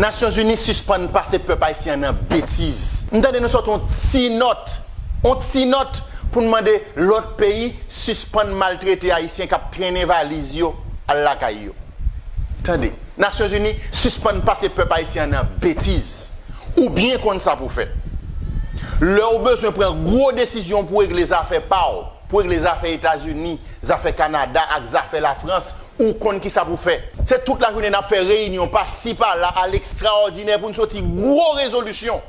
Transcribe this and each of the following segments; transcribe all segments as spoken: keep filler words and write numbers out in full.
Nasyonzini sispann pase pèp ayisyen an nan betiz. M tande nou sòti yon ti nòt, yon ti nòt pou n mande lòt peyi sispann maltrete ayisyen k ap trennen valiz yo al lakay yo. Tande, Nasyonzini sispann pase pèp ayisyen an nan betiz. Ou byen konn sa pou fè. Lè w bezwen pran gwo desizyon pou regle zafè pa w, pou regle zafè Etazini, zafè Kanada ak zafè Lafrans, ou konn kisa pou fè. Se tout lajounen n ap fè reyinyon pasi pala a lekstraòdinè pou n soti gwo rezolisyon.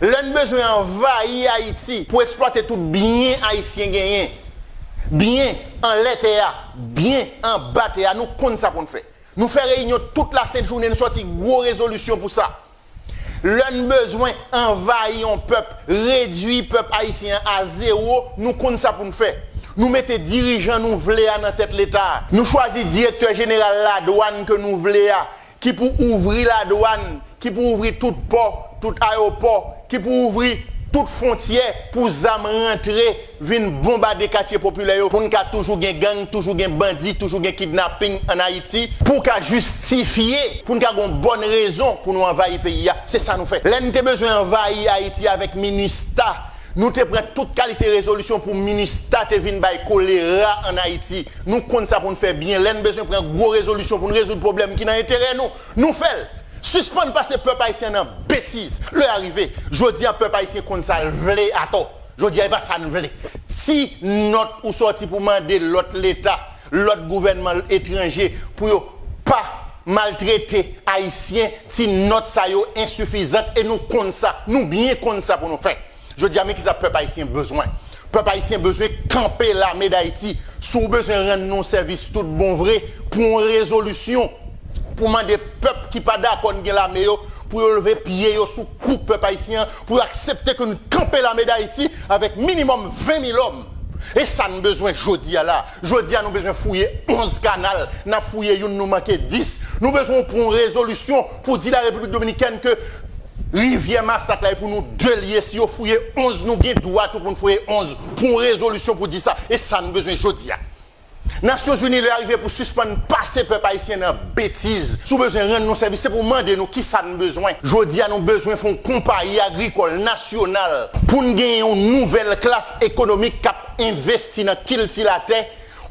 Lè n bezwen anvayi Ayiti pou eksplwate tout byen ayisyen genyen, byen anlè tè a, byen anba tè a, nou konn sa pou n fè. Nou fè reyinyon tout lasent jounen, n sòti gwo rezolisyon pou sa. Lè n bezwen anvayi yon pèp, redui pèp ayisyen an a zewo, nou konn sa pou n fè. Nou mete dirijan nou vle a nan tèt Leta a. Nou chwazi direktè jeneral ladwàn ke nou vle a, ki pou ouvri ladwàn, ki pou ouvri tout pò, tout ayewopò, ki pou ouvri tout fwontyè pou zam rantre, vin bonbade katye popilè yo, pou n ka toujou gen gang, toujou gen bandi, toujou gen kidnaping ann Ayiti, pou ka jistifye, pou n ka gen yon bòn rezon pou nou anvayi peyi a. Se sa nou fè. Lè n te bezwen anvayi Ayiti avèk MINUSTAH, nou te pran tout kalite rezolisyon pou MINUSTAH te vin bay kolera ann Ayiti. Nou konn sa pou n fè byen. Lè n bezwen pran gwo rezolisyon pou n rezoud pwoblèm ki nan enterè nou, nou fè l. Sispann pase pèp ayisyen nan betiz. Lè a rive. Jodi a, pèp ayisyen konn sa l vle atò. Jodi a, e pa sa n vle. Ti nòt ou sòti pou mande lòt leta, lòt gouvènman etranje pou yo pa maltrete ayisyen, ti nòt sa yo ensifizant e nou konn sa. Nou byen konn sa pou nou fè. Jodi a, men kisa pèp ayisyen bezwen. Pèp ayisyen bezwen kanpe Lame Dayiti. Si w bezwen rann nou sèvis tout bon vre, pran yon rezolisyon pou mande pèp ki pa dakò n gen lame yo, pou yo leve pye yo sou kou pèp ayisyen an, pou yo aksepte ke n kanpe Lame Dayiti avèk minimòm ven mil òm. E sa n bezwen jodi a la. Jodi a, nou bezwen fouye onz kanal. N ap fouye youn, nou manke dis. Nou bezwen pran yon rezolisyon pou di Larepiblik Dominikèn ke Rivyè Masak la e pou nou de l ye. Si yo fouye onz, nou gen dwa tou pou n fouye onz. Pran yon rezolisyon pou di sa. E sa n bezwen jodi a. Nasyonzini, lè a rive pou sispann pase pèp ayisyen nan betiz. Si w bezwen rann nou sèvis, se pou w mande nou kisa n bezwen. Jodi a, nou bezwen fè yon konpayi agrikòl nasyonal pou n gen yon nouvèl klas ekonomik k ap envesti nan kilti latè,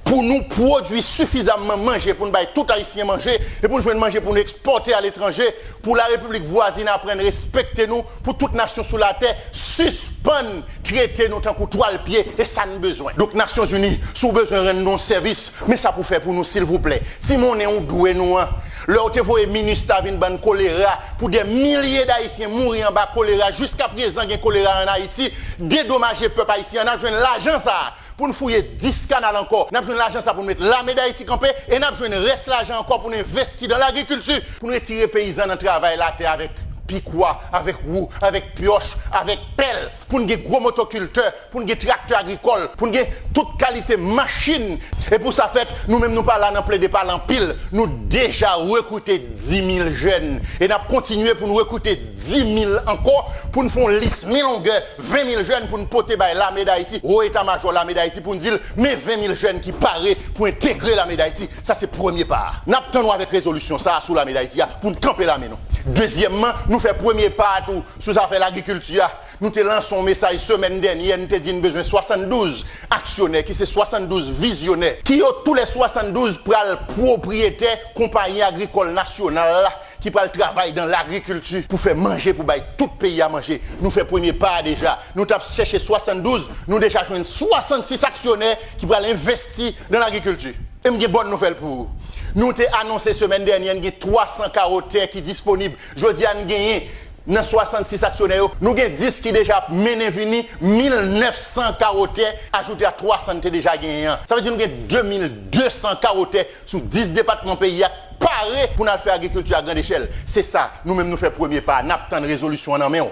pou nou pwodui sifizamman manje pou n bay tout Ayisyen manje e pou n jwenn manje pou n ekspòte aletranje, pou larepiblik vwazin aprann respekte nou, pou tout nasyon sou latè sispann trete nou tankou twal pye, e sa n bezwen. Donk, Nasyonzini, si w bezwen rann nou yon sèvis, men sa pou w fè pou nou, silvouplè. Ti monnen ou dwe nou an. Lè w te voye MINUSTAH vin ban n kolera, pou dè milye d Ayisyen mouri anba kolera, jiskaprezan gen kolera ann Ayiti, dedomaje pèp ayisyen an, n ap jwenn lajan sa a pou n fouye dis kanal ankò. N ap jwenn lajan sa pou n met Lame Dayiti kanpe e n ap jwenn rès lajan ankò pou n envesti dan lagrikilti, pou n retire peyizan nan travay latè avèk pikwa, avèk wou, avèk pyòch, avèk pèl, pou n gen gwo motokiltè, pou n gen traktè agrikòl, pou n gen tout kalite machin. E pou sa fèt, nou menm nou pa la nan plede pale anpil, nou deja rekrite dis mil jèn e n ap kontinye pou n rekrite dis mil ankò pou n fè yon lis men longè, ven mil jèn pou n pote bay Lame Dayiti, Wo Eta Majò Lame Dayiti, pou n di l, men ven mil jèn ki pare pou entegre Lame Dayiti. Sa se premye pa a. N ap tann w avèk rezolisyon sa a sou Lame Dayiti a pou n kanpe lame nou. Dezyèmman, nou fè premye pa a tou sou zafè lagrikilti a. Nou te lanse yon mesaj semèn dènyè, n te di n bezwen swasanndouz aksyonè, ki se swasanndouz vizyonè, ki yo toulè swasanndouz pral pwopriyetè konpayi agrikòl nasyonal la, ki pral travay dan lagrikilti pou fè manje, pou bay tout peyi a manje. Nou fè premye pa a deja. Nou t ap chèche swasanndouz, nou deja jwenn swasannsis aksyonè ki pral envesti dan lagrikilti. E m gen bòn nouvèl pou ou. Nou te anonse semèn dènyè n gen twa san kawo tè ki disponib. Jodi a, n genyen nan swasannsis aksyonè yo, nou gen dis ki deja ap mennen vini, mil nèf san kawo tè ajoute a twa san n te deja genyen an. Sa vle di nou gen de mil de san kawo tè sou dis depatman peyi a k pare pou n al fè agrikilti a grandechèl. Se sa, nou menm nou fè premye pa a, n ap tann rezolisyon an nan men w.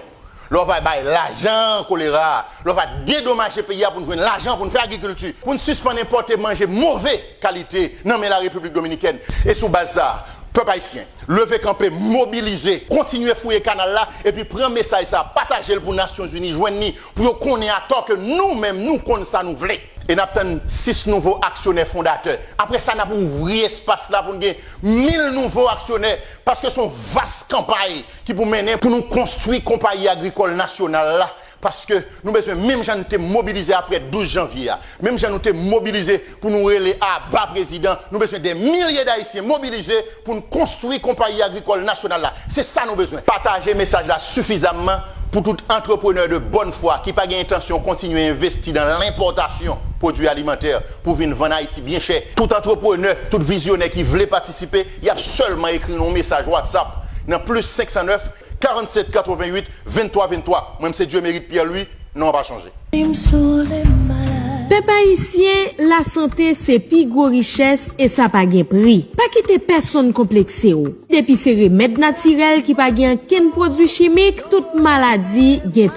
Lè w va bay lajan kolera a, lè w va dedomaje peyi a pou n jwenn lajan pou n fè agrikilti, pou n sispann enpòte manje move kalite nan men Larepiblik Dominikèn. E sou baz sa a, Pèp ayisyen, leve kanpe, mobilize, kontinye fouye kanal la, epi pran mesaj sa, pataje l pou Nasyonzini jwenn li, pou yo konnen atò ke nou menm, nou konn sa nou vle. E n ap tann sis nouvo aksyonè fondatè. Apre sa, n ap ouvri espas la pou n gen mil nouvo aksyonè, paske se yon vas kanpay ki pou mennen pou nou konstwi konpayi agrikòl nasyonal la. Paske nou bezwen, menm jan nou te mobilize apre douz janvye a, menm jan nou te mobilize pou nou rele aba prezidan, nou bezwen de milye d Ayisyen mobilize pou n konstwi konpayi agrikòl nasyonal la. Se sa nou bezwen. Pataje mesaj la sifizamman pou tout antreprenè de bòn fwa ki pa gen entansyon kontinye envesti nan lenpòtasyon pwodui alimantè pou vin vann Ayiti byen chè. Tout antreprenè, tout vizyonè ki vle patisipe, y ap sèlman ekri n yon mesaj WhatsApp nan plis senk san nèf, karannset katrevennuit, venntwa venntwa. Mwen, m se Dieumerit Pierre Louis, non an pa chanje. Pèp ayisyen, lasante se pi gwo richès e sa pa gen pri. Pa kite pèsonn konplekse w. Depi se remèd natirèl ki pa gen ankenn pwodui chimik, tout maladi gen